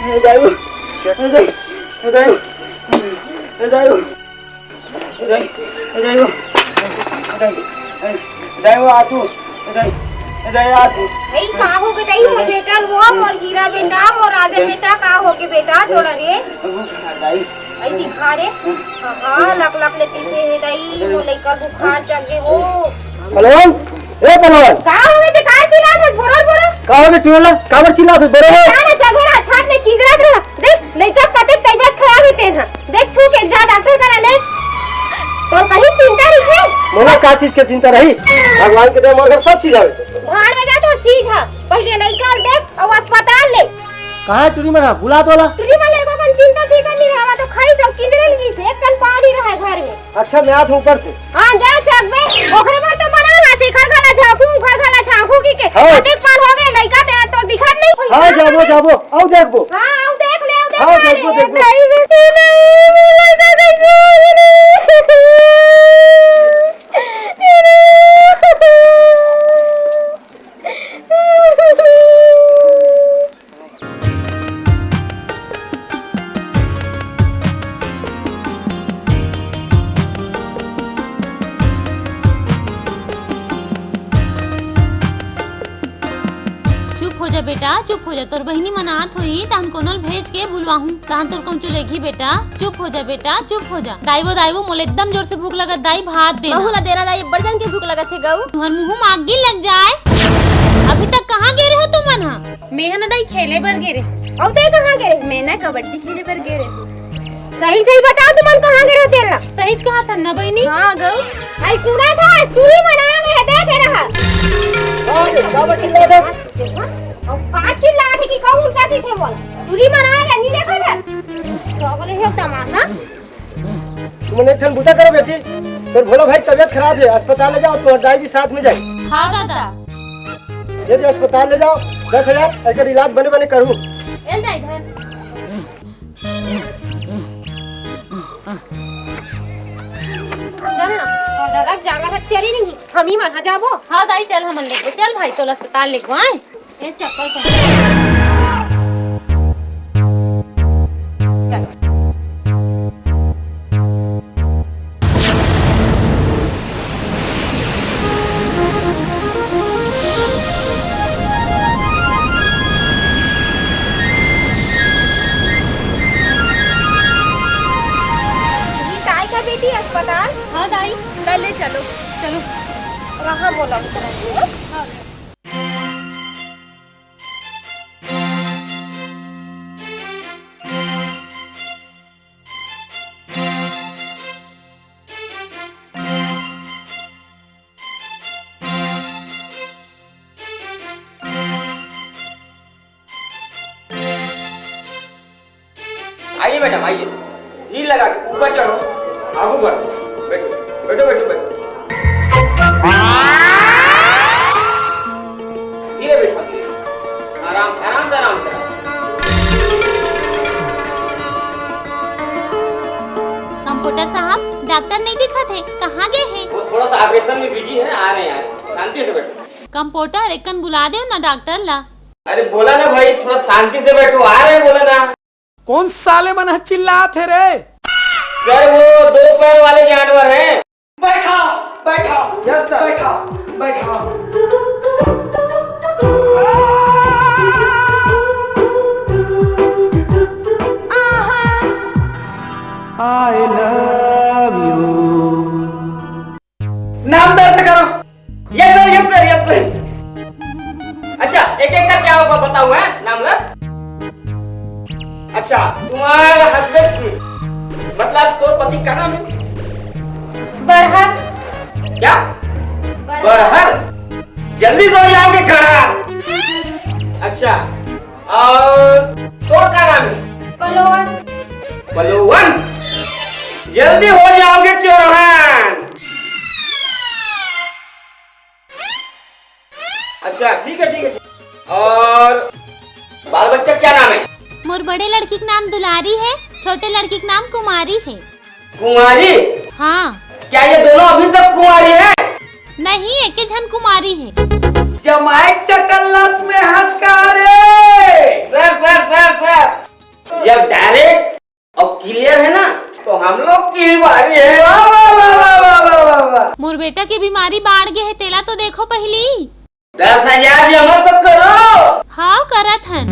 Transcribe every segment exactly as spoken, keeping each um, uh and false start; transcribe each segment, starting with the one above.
ए दाई, ए दाई, ए दाई, ए दाई, ए दाई, ए दाई, ए दाई, ए दाई, ए दाई, आ तू, ए दाई, ए दाई, आ तू। ए, का हो गे दाई, मोर बेटा, मोर हीरा बेटा, मोर राजा बेटा, का हो गे बेटा तोरा रे? ए दाई। ए दिखा रे। हाँ, लक लक ले पीछे हे दाई, मोर लइका बुखार चढ़ गे हो। पहलवान, ए पहलवान। का हो गे, का चिल्लात हस, बोरो बोरो? का हो गे टुरा ला? काबर चिल्लात हस, बोरो बोरो? का ना, जगह ना, छात में किंजरत रहा। देख, लइका कतेक तबीयत खराब हे तेन हा। देख, छू के जा डॉक्टर करा ले। तोर कहीं चिंता रहिथे? मोला का चीज के चिंता रही? भगवान के दया मोर घर सब चीज हवे। भाड़ में जा तोर चीज हा। पहिले लइका ल देख, अउ अस्पताल ले। कहाँ हे टुरी मन हा? बुला तो ला। टुरी मन एको कन चिंता फिकर नइ रहा, तो खाई सब किंजरे लगिस, एक कन पानी रहा घर में। अच्छा, मैं आत हूँ ऊपर से। हाँ, जा सकबे। ओकरे बर तो बना हा, से घर घला झांकू, घर घला झांकू की के। हाँ। अतेक पान हो गे, लइका ते तो दिखत नहीं। हाँ, जाबो, जाबो, अउ देखबो। हाँ, अउ देख ले, अउ देख हाँ, ले। देखबो, देखबो। दाई बेटी नहीं, मोर लइका कैसे हो गे रे? चुप हो जा बेटा, चुप हो जा। तोर बहिनी मन आत होही, तहन कोनो ल भेज के बुलवाहूं, तहन तोर कहूं चुलेगी बेटा। चुप हो जा बेटा, चुप हो जा। दाई वो, दाई वो, मोला एकदम जोर से भूख लगत दाई, भात देना। महू ला देना दाई, बड़ जन के भूख लगत हे गऊ। तुहर मुंह में आगी लग जाए। अभी तक कहाँ गे रहे हो तुमन हा? मैं ह ना दाई खेले बर गे रहे। अउ ते कहाँ गे? मैं ना कबड्डी खेले बर गे रहे। सही सही बताओ, तुमन कहाँ गे रहे हो तेन ला? सहीच कहा था ना बहिनी। हाँ गऊ। आई सुना था, टुरी मन आ गे हे, देखे रहा। हाँ, काबर चिल्लात हे? देखो, अउ का चिल्लात हे कि कहूँ उल्टा की थे बोल। टुरी मन आ गे, नहीं देखा था? तो बोले हे तमाशा। तुमन एक ठन बूता करो बेटी, तोर भोला भाई के तबीयत खराब हे, अस्पताल ले जाओ, तोर दाई भी साथ में जाए। हाँ दादा। ये दे अस्पताल ले जाओ, दस हजार, एकर इलाज बने बने करू। ए दाई धर। चल ना, तोर दादा के जांगर ह चली नहीं, हम ही मन ह जाबो। हाँ दाई, चल हमन लेगबो, चल भाई, तोला अस्पताल लेगबो, आए। ए चप्पल पहन। ये काय का बेटी अस्पताल? हाँ दाई। ले चलो। चलो। वहाँ बोला उतरा है। हाँ। आइए मैडम, आइए। ढील लगा के ऊपर चढ़ो, आगू बढ़ो। बैठो, बैठो, बैठो, बैठो। धीरे बैठो, धीरे। आराम से, आराम से, आराम से। कंपाउंडर साहब, डॉक्टर नहीं दिखत हे, कहाँ गए हैं? वो थोड़ा सा ऑपरेशन में बिजी है, आ रहे हैं, आ रहे हैं। शांति से बैठो। कंपाउंडर, एकन बुला दे ना डॉक्टर ला। अरे बोला ना भाई, थोड़ा शांति से बैठो, आ रहे हैं, बोला ना। कौन साले मन ह चिल्लात हे रे? सर, वो दो पैर वाले जानवर हैं। बैठा, बैठा। Yes sir. बैठा, बैठा। I love you। नाम दर्ज करो। Yes sir, yes sir, yes sir. अच्छा, एक एक करके आओ, ब-, बताऊं, हैं, नाम ला। अच्छा, तुम्हारा हस्बैंड, मतलब, तो पति का नाम है? बरहर। क्या? बरहर। बरहर? जल्दी से हो जाओगे गड़हर। अच्छा, और तोर का नाम है? पलोवन। पलोवन? जल्दी हो जाओगे चोरहन। अच्छा, ठीक है, ठीक है, ठीक। और बाल बच्चा क्या नाम है? मोर बड़े लड़की के नाम दुलारी है, छोटे लड़की के नाम कुमारी है। कुंवारी? हाँ। क्या ये दोनों अभी तक कुंवारी हैं? नहीं, एके झन कुमारी है। जमाई चकल्लस में हंसकारे। सर, सर, सर, सर, बेटा के बीमारी बाढ़ गे हे, तेला तो देखो पहिली। दस हजार जमा तो करो। हाँ, करत हन।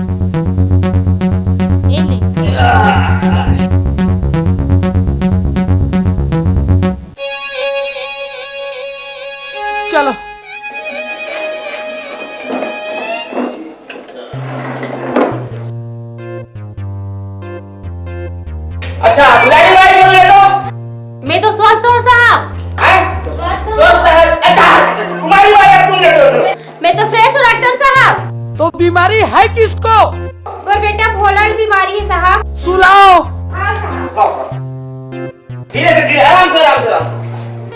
ए ले। चलो। अच्छा, बुलाई भाई बोल रहे तो? मैं तो स्वस्थ हूँ साहब। हैं? स्वस्थ हूँ। स्वस्थ है? अच्छा, कुमारी भाई अब तुम लेटो। मैं तो फ्रेश हूँ डॉक्टर साहब। तो बीमारी है किसको? मोर बेटा भोला ल बीमारी है साहब। सुलाओ। हाँ साहब। हाँ, हाँ। धीरे से, धीरे, आराम से, आराम से, आराम से।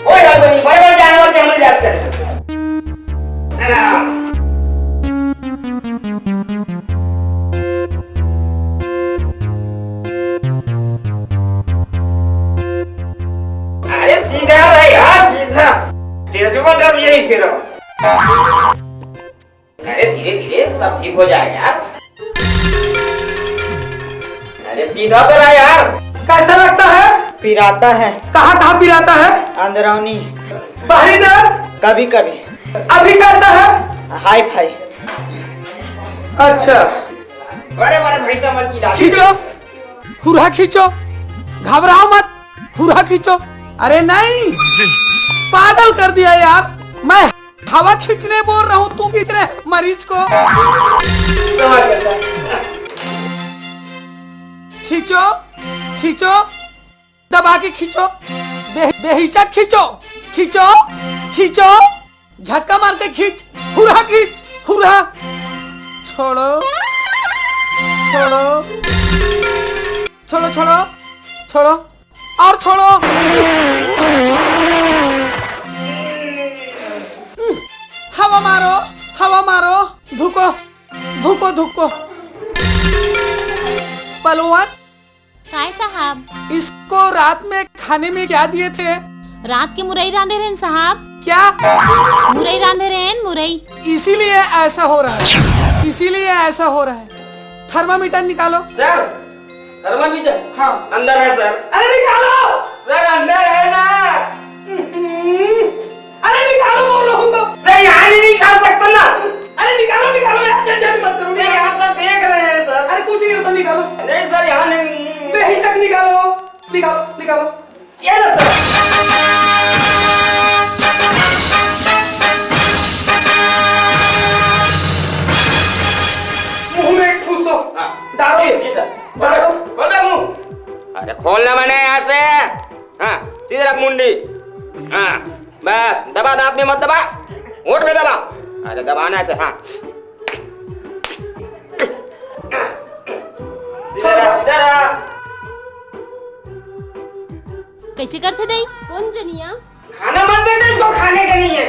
ओए, हड़बड़ी, बड़े बड़े जानवर के हम इलाज करते हैं। आराम। अरे सीधा भाई, हाँ, सीधा। टेटवा दब यही फिर। अरे धीरे धीरे सब ठीक हो जाएगा यार। अरे सीधा तो रहा यार। कैसा लगता है? पिराता है। कहाँ कहाँ पिराता है? अंदरौनी। बाहरी दर्द? कभी कभी। अभी कैसा है? Hi fi. अच्छा। बड़े बड़े भाई साहब की इलाज। खींचो, हुरहा खींचो, घबराओ मत, हुरहा खींचो। अरे नहीं, पागल कर दिया यार। मैं हवा खींचने बोल रहा हूँ, तू खींच रहे मरीज को। खींचो, खींचो, दबा के खींचो, बे-, बेहिचक खींचो, खींचो, खींचो, झटका मार के खींच, हुरहा खींच, हुरहा। छोड़ो, छोड़ो, छोड़ो, छोड़ो, छोड़ो। और छोड़ो। हवा मारो, हवा मारो, धुको, धुको, धुको। पलवान। काय साहब? इसको रात में खाने में क्या दिए थे? रात के मुरई रांधे रहेन साहब। क्या? मुरई रांधे रहेन, मुरई। इसीलिए ऐसा हो रहा है, इसीलिए ऐसा हो रहा है। थर्मामीटर निकालो। Sir, thermometer? हाँ। अंदर है सर। अरे निकालो। सर, अंदर है ना। अरे निकालो बोल रहा हूँ तो। सर, यहाँ नहीं निकाल सकता ना। अरे निकालो, निकालो यार, झंझट मत करो, सर, निकालो। यहाँ सब देख रहे हैं सर। अरे कुछ नहीं होता, निकालो। नहीं सर, यहाँ नहीं। बेहिचक निकालो, निकालो, निकालो। ये लो सर। मुंह में ठूसो। हाँ। डालो। ये, ये सर। डालो। खोल बे मुंह। अरे खोलना मैंने यहाँ से। हाँ, सीधे रख मुंडी। हाँ, बस, दबा, दांत में मत दबा। होंठ में दबा। अरे दबाना ऐसे, हाँ। सीधे रख, सीधे रख। कैसे करथे दई? कौन जनिया? खाना मत बेटा, इसको खाने का नहीं है।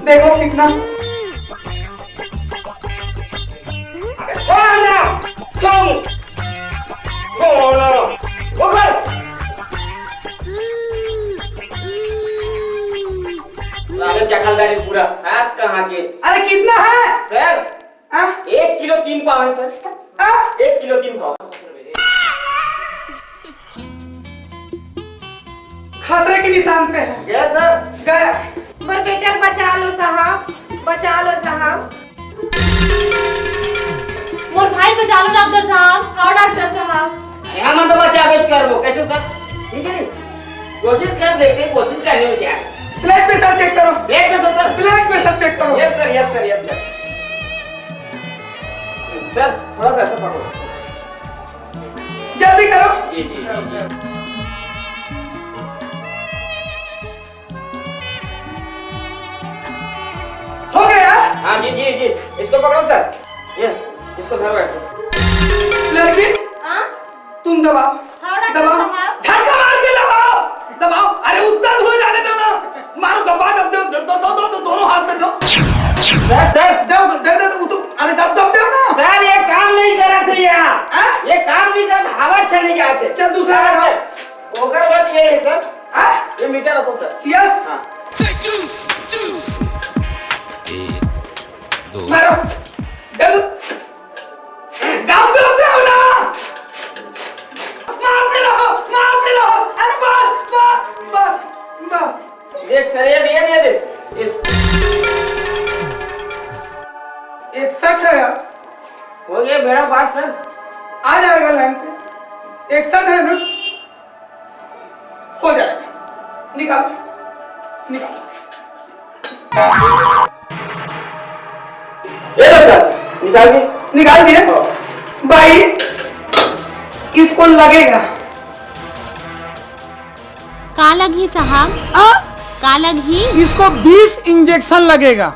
देखो कितना। अबे छोड़ ना, क्यों? छोड़ ना, उधर। अरे चकलदारी पूरा, हाथ कहाँ के? अरे कितना है? सर, हाँ? एक किलो तीन पाव है सर। हाँ? एक किलो तीन पाव। खतरे के निशान पे है। गया सर। गया। मोर बेटा ल बचा लो साहब, बचा लो साहब। मोर भाई बचा लो डॉक्टर साहब। हाँ डॉक्टर साहब। यहाँ मत बचा, बेच कर वो। कैसे सर? ठीक है नहीं? कोशिश कर देखते हैं, कोशिश करने में क्या है? ब्लड प्रेशर चेक करो। Blood pressure sir. Blood pressure check करो। Yes sir, yes sir, yes sir. Sir, थोड़ा सा ऐसा पकड़ो। जल्दी करो। जी, जी, जी, जी। हो गया? हाँ, जी, जी, जी। इसको पकड़ो सर। ये, इसको धरो ऐसे। लड़की, हाँ? तुम दबाओ। हाँ, डॉक्टर दबाओ। साहब। झटका मार के दबाओ। दबाओ। अरे, उत्तर हुए जाने दो ना। मारो, दबा, दब, दब, दब, दब, दब, दब, दोनों हाथ से दो। Sir, sir. दब, दब, दब, दब, उतर, अरे, दब, दब, दब ना। सर, ये काम नहीं कर रहा था यहाँ। हाँ? ये काम नहीं कर रहा था, हवा अच्छा नहीं आते। चल, दूसरा हाँ, लगाओ। सर। ओकर बाद ये है, सर। हाँ? ये मीटर रखो, सर। यस। हाँ। मारो। दे दो। दम दो, दे दो ना। मारते रहो, मारते रहो। अरे बस, बस। ये सर, ये, ये, ये दे। इस- इकसठ है यार। हो गया बेड़ा पार सर। आ जाएगा लाइन पे। इकसठ है ना? हो जाएगा। निकाल, निकाल। ये लो सर, निकाल दिए। निकाल दिए? हाँ। भाई, इसको लगेगा। का लगही साहब? आ? का लगही? इसको बीस इंजेक्शन लगेगा।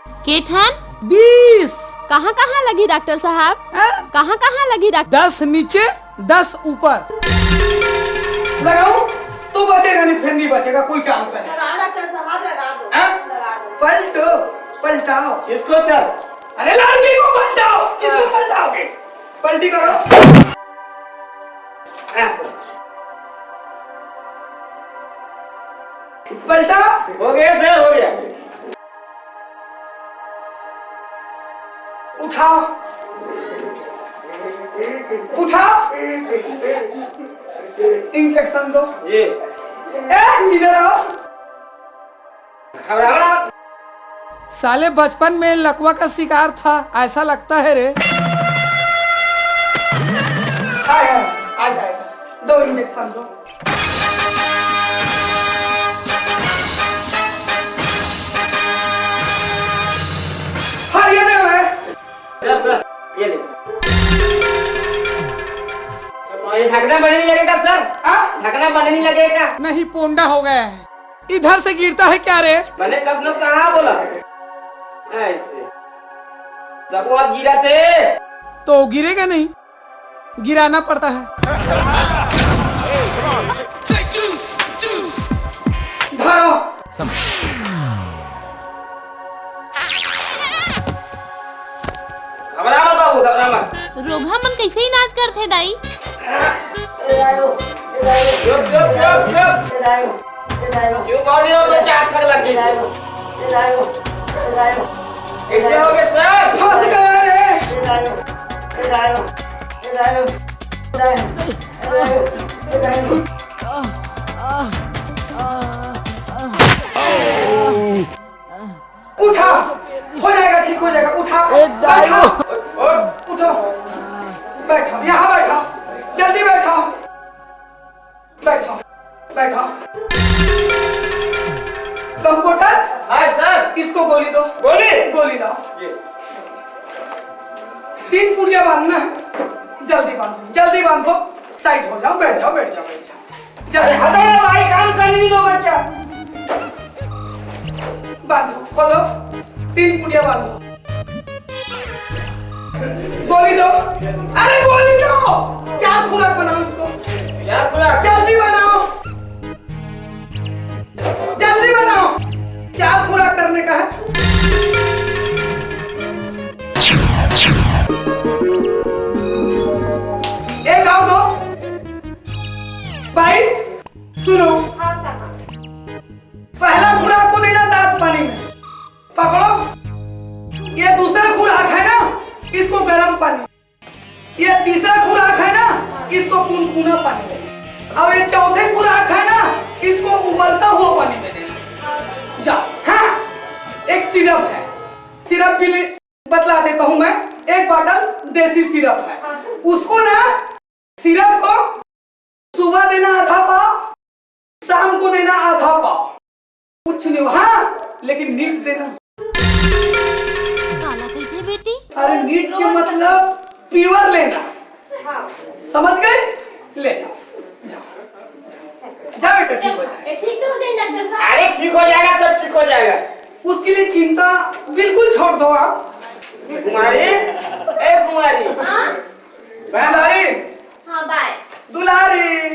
के ठन? बीस। कहाँ कहाँ लगही डॉक्टर साहब? हाँ? कहाँ कहाँ लगही डॉक्टर? दस नीचे, दस ऊपर। लगाऊं? तो बचेगा नहीं, फिर नहीं बचेगा, कोई चांस नहीं। लगा डॉक्टर साहब, लगा दो। हाँ? लगा दो। पलटो, पलटाओ। किसको सर? अरे लड़की को पलटाओ। किसको हाँ। पलटाओगे? पलटी करो। हाँ सर। पलटा। हो गया सर, हो गया। उठा, उठा। इंजेक्शन दो। जी। ए, सीधे रहो। घबराओ ना। साले बचपन में लकवा का शिकार था, ऐसा लगता है रे। आए, आए, आए, आए। दो इंजेक्शन दो। हाँ, ये दे भाई। सर, सर, ये ले। तो ये ढकना बने नहीं लगेगा सर? हाँ? ढकना बने नहीं लगेगा? नहीं, पोंडा हो गया है। इधर से गिरता है क्या रे? मैंने कस नस कहाँ बोला? ऐसे। जब वो आप गिरा थे। तो गिरेगा नहीं। गिराना पड़ता है। धरो। घबरा मत बाबू, घबरा मत। रोगहा मन कैसे इलाज करथे दाई? चुप, चुप, चुप, चुप। क्यों बोल रहे हो? दो चार थक लग गई। कैसे हो गए सर? फंस गए रे। उठा, हो जाएगा, ठीक हो जाएगा। उठा, ए, दाई। बैठा। उठ, उठ। उठो, बैठा, यहाँ बैठा, जल्दी बैठा, बैठा, बैठा। कंपाउंडर, हाँ सर। इसको गोली दो। गोली? गोली लाओ। ये। तीन पुड़िया बांधना है, जल्दी बांधो, जल्दी बांधो। साइड हो जाओ, बैठ जाओ, बैठ जाओ, बैठ जाओ। अरे हटो ना भाई, काम करने नहीं दोगे क्या? बांधो, खोलो, तीन पुड़िया बांधो। गोली दो, अरे गोली दो, चार खुराक बनाओ इसको। चार खुराक? जल्दी बनाओ, जल्दी बनाओ, चार खुराक करने का है। एक और दो। भाई सुनो, हाँ साहब। पहला खुराक को देना दांत पानी में, पकड़ो। ये दूसरा खुराक है ना, इसको गर्म पानी। ये तीसरा खुराक है ना, इसको कुनकुना पानी में। और ये चौथे खुराक है ना, इसको उबलता हुआ पानी में देना। जाओ। हाँ, एक सिरप है, सिरप भी ले, बतला देता हूँ मैं। एक बॉटल देसी सिरप है, उसको ना, सिरप को सुबह देना आधा पाव, शाम को देना आधा पाव। कुछ नहीं, हाँ, लेकिन नीट देना। काला कहिथे बेटी? अरे नीट के मतलब प्योर लेना। हाँ। समझ गए? ले जाओ, जाओ, जाओ बेटा, ठीक हो जाएगा। ये ठीक तो हो जाए डॉक्टर साहब? अरे ठीक हो जाएगा, सब ठीक हो जाएगा। उसके लिए चिंता बिल्कुल छोड़ दो आप। कुमारी, ए कुमारी। हाँ? दुलारी। हाँ, बाय। दुलारी।